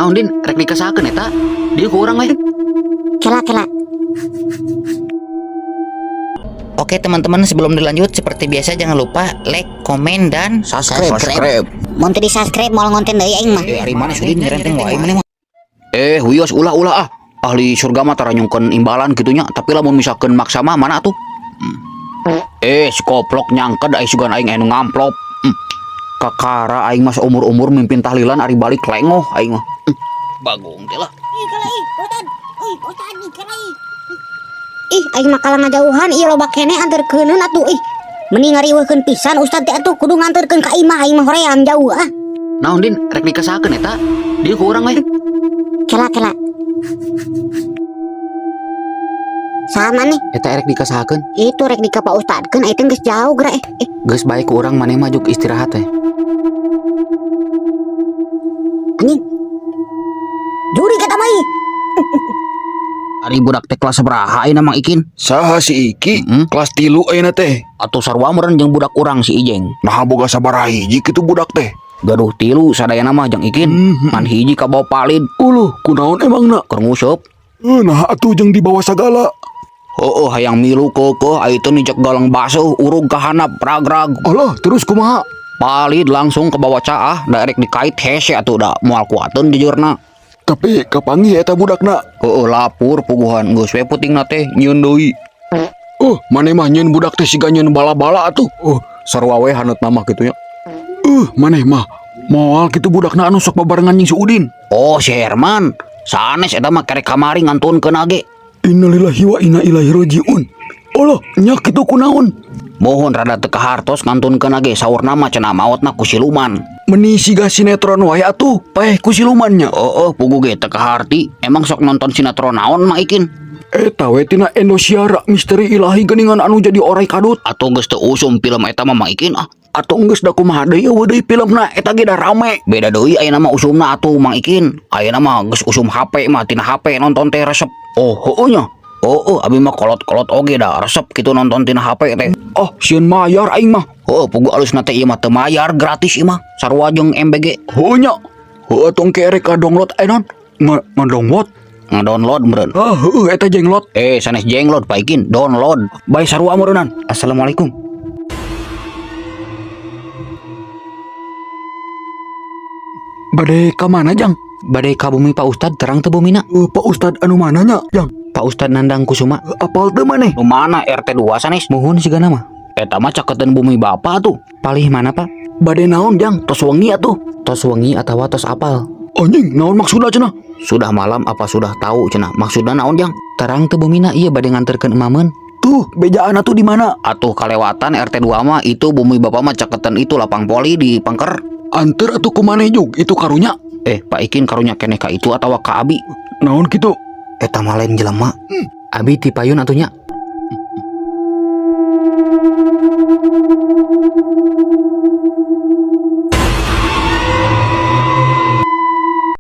Naon Din, rek dikasakeun eta? Dieu ku urang we. Kela kela. Oke teman-teman, sebelum dilanjut seperti biasa jangan lupa like, komen, dan Subscribe. Mun teu di-subscribe moal ngonten deui aing mah. Eh, ari mana sudin nyerenteng wae maneh mah. Eh, wios ulah ulah ah. Ahli surga mah tara nyungkeun imbalan kitu nya, tapi lamun misalkeun maksa mah mana atuh? Eh, si koplok nyangked ai sugan aing anu ngamplop. Kakara aing mah umur-umur mimpin tahlilan ari balik lengoh aing mah. Bagong teh lah. Ih, kela ih, Ustad. Ih, Ustad ih, kela ih. Ih, aing mah kalah ngajauhan ieu loba keneh anterkeuneun atuh ih. Mending ngariweuhkeun pisan Ustad teh atuh kudu nganterkeun ka imah aing mah hoream jauh ah. Naon Din, rek dikasakeun eta? Dieu ku urang we. Kela kela. Sama nih, Eta erek dikasakeun. itu rek dika Pak Ustadkeun aing teh geus jauh geura eh. Eh, Geus bae ku urang maneh mah juk istirahat we. anjing. Juri kata mah ih. Ari budak teh kelas sabaraha ayeuna Mang Ikin? Saha si Iki? Heeh. Kelas 3 ayeuna teh. Atuh sarua meureun jeung budak urang si Ijeng. Nah boga sabaraha hiji kitu budak teh. Gaduh tilu sadayana mah jeung Ikin. Ngan hiji kabawa palid. Uluh, kunaon emangna? Keur nguseup. Nah atuh jeung dibawa sagala. Heueuh hayang milu keukeuh ai teu nijek galang baseuh urug ka handap ragrag. Alah, terus kumaha? Palid langsung kebawa caah da erek dikait hese atuh da moal kuateun jujurna. Tapi kapanggih eta budakna. Heueuh lapur puguhan geus we putingna teh nyieun deui. Oh, maneh mah nyieun budak teh siga nyieun bala-bala atuh. Oh, sarua we haneutna mah kitu nya. Maneh mah moal kitu budakna anu sok babarengan jeung si Udin. Oh, si Herman. Sanes eta mah kerek kamari ngantunkeun age. Innalillahi wa inna ilaihi rajiun. Alah, nya kitu kunaon? Mohon rada teu kahartos ngantunkeun age saurna mah cenah maotna ku siluman. Meni siga sinetron wae atuh, paeh ku silumannya. Heueuh puguh ge teu kaharti. Emang sok nonton sinetron naon Mang Ikin? Eta we tina Indosiar misteri ilahi geuningan anu jadi orai kadut. Atuh geus teu usum film eta mah Mang Ikin ah. Atuh geus da kumaha deui eueuh deui filmna eta ge da rame. Beda deui ayeuna mah usumna atuh Mang Ikin. Ayeuna mah geus usum HP mah tina HP nonton teh resep. Oh, heueuh nya. Heueuh abi mah kolot-kolot oge da resep kitu nonton tina HP teh. Oh, sieun mayar aing mah. Heueuh puguh alusna teh ieu mah teu mayar gratis ieu mah. Sarua jeung MBG. Heueuh nya. Heueuh tong ke erek ka download eh non. Ngadownload. Ngadownload meureun. Ah, heueuh eta jenglot. Eh sanes jenglot Pak Ikin, download. Bae sarua meureunan. Assalamualaikum. Bade ka mana jang? Bade ka bumi Pak Ustad terang teu bumina. Pak Ustad anu mana nya, jang? Pak Ustad Nandang Kusuma. Apal teu maneh? Nu mana RT 2 sanes? Muhun sigana mah. Eta mah caketeun bumi bapa tuh. Palih mana Pak? Bade naon jang? Tos wengi atuh. Tos wengi atawa tos apal. Anjing, naon maksudna cenah? Sudah malam apa sudah tahu cenah? Maksudna naon jang? Terang teu bumina ieu bade nganterkeun emameun. Tuh, bejaan atuh di mana? Atuh kalewatan RT 2 mah itu bumi bapak mah caketan itu lapang poli di Pangker. Anter atuh ku maneh jug itu karunya. Eh, Pak Ikin karunya keneh ka itu atawa ka abi. Naon kitu? Eta mah lain jelema. Abi ti payun atuh nya.